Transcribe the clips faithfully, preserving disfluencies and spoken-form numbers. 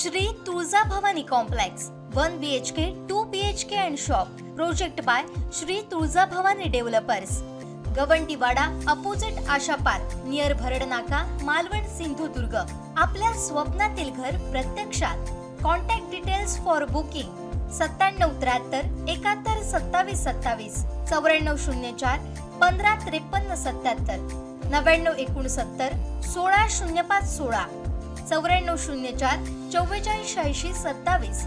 श्री Tuljabhavani complex, one BHK, two BHK and shop, project by Shri Tuljabhavani developers, Gawandiwada, opposite Asha park, near Bharadnaka, Malvan, Sindhudurg. आपल्या स्वप्नातील घर प्रत्यक्षात. Contact details for booking सत्त्याण्णव त्र्याहत्तर एकाहत्तर सत्तावीस सत्तावीस, चौऱ्याण्णव शून्य चार पंधरा त्रेपन्न सत्त्याहत्तर, नव्याण्णव एकोणसत्तर सोळा शून्य पाच सोळा, चौऱ्याण्णव शून्य चार चव्वेचाळीस शहाऐंशी सत्तावीस.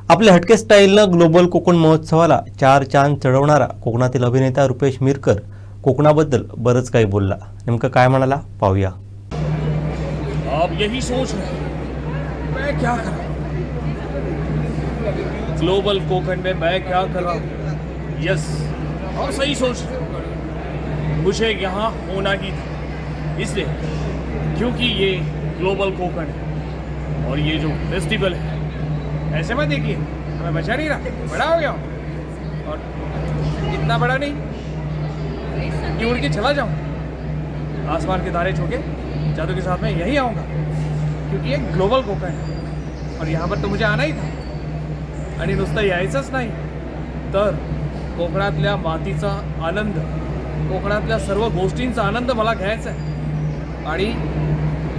आपल्या हटके स्टाईलनं ग्लोबल कोकण महोत्सवाला चार चान चढवणारा कोकणातील अभिनेता रुपेश मिरकर कोकणाबद्दल बरंच काही बोलला. नेमकं काय म्हणाला, पाहूया. आप यही सोच रहे हैं, मैं क्या कर रहा हूँ? ग्लोबल कोकण में मैं क्या कर रहा हूँ? यस, आप सही सोच रहे हैं। मुझे यहाँ होना ही था, इसलिए, क्योंकि ये ग्लोबल कोकण है और ये जो फेस्टिवल है, ऐसे मत देखिए, मैं बच्चा नहीं रहा, बड़ा हो गया हूँ। और इतना बड़ा नहीं कि उड़ के चला जाऊं, आसमान के तारे छू के जादू के साथ मैं यहीं आऊंगा, क्योंकि ये ग्लोबल कोकण है और यहाँ पर तो मुझे आना ही था. आणि नुसतं यायचंच नाही, तर कोकणातल्या मातीचा आनंद, कोकणातल्या सर्व गोष्टींचा आनंद मला घ्यायचा आहे. आणि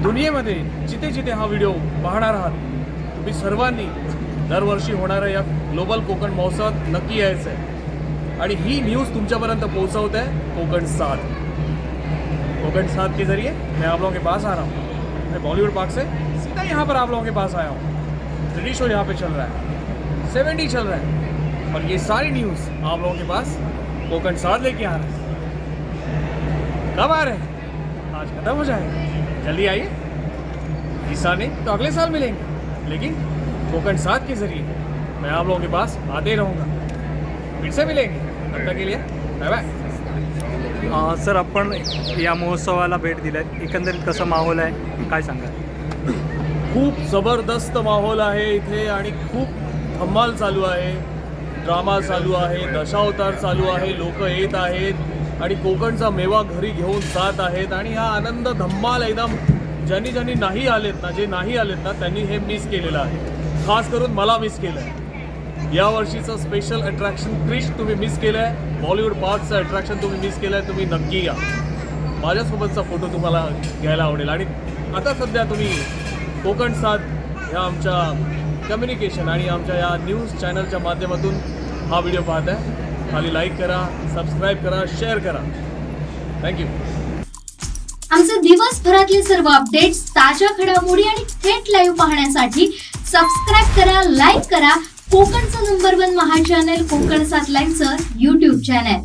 दुनियेमध्ये जिथे जिथे हा व्हिडिओ पाहणार आहात, तुम्ही सर्वांनी दरवर्षी होणाऱ्या या ग्लोबल कोकण महोत्सवात नक्की यायचं आहे. आणि ही न्यूज तुमच्यापर्यंत पोहोचवत आहे कोकण सात. कोकण सात के जरिए मैं आप लोगों के पास आ रहा हूँ. मैं बॉलीवुड पार्क से सीधा यहाँ पर आप लोगों के पास आया हूँ. थ्री डी शो यहाँ पे चल रहा है, सेवन डी चल रहा है, और ये सारी न्यूज आप लोगों के पास कोकण सात लेके आ रहा है. कब आ रहे हैं? आज खत्म हो जाएगा. जल्दी आइए. इस साल नहीं तो अगले साल मिलेंगे, लेकिन कोकण सात के जरिए मैं आप लोगों के पास आते ही रहूँगा. फिर से मिलेंगे. तब तक के लिए बाय बाय. अ, सर, आपण या महोत्सवाला भेट दिली, एकंदरीत कसा माहोल आहे, काय सांगाल? खूप जबरदस्त माहोल आहे इथे आणि खूप धमाल चालू आहे, ड्रामा चालू आहे, दशावतार चालू आहे, लोक येत आहेत आणि कोकणचा मेवा घरी घेऊन जात आहेत आणि हा आनंद धम्माल एकदम. ज्यांनी ज्यांनी नाही आलेत ना, जे नाही आलेत ना, त्यांनी हे मिस केलेलं आहे. खास करून मला मिस केलं आहे. या वर्षीचं स्पेशल अट्रॅक्शन क्रिश तुम्ही मिस केलं आहे, बॉलिवूड पार्कचं अट्रॅक्शन तुम्ही मिस केलं आहे, तुम्ही नक्की या. माझ्यासोबतचा फोटो तुम्हाला घ्यायला आवडेल. आणि आता सध्या तुम्ही कोकण सात ह्या आमच्या कम्युनिकेशन आणि आमच्या या न्यूज चॅनलच्या माध्यमातून हा व्हिडिओ पाहताय. खाली लाईक करा, सबस्क्राईब करा, शेअर करा. थँक्यू. आमचे दिवसभरातले सर्व अपडेट्स, ताज्या घडामोडी आणि थेट लाईव्ह पाहण्यासाठी सबस्क्राईब करा, लाईक करा कोकणचं नंबर वन महा चॅनल, कोकण सात लाईव्हचं YouTube चॅनल.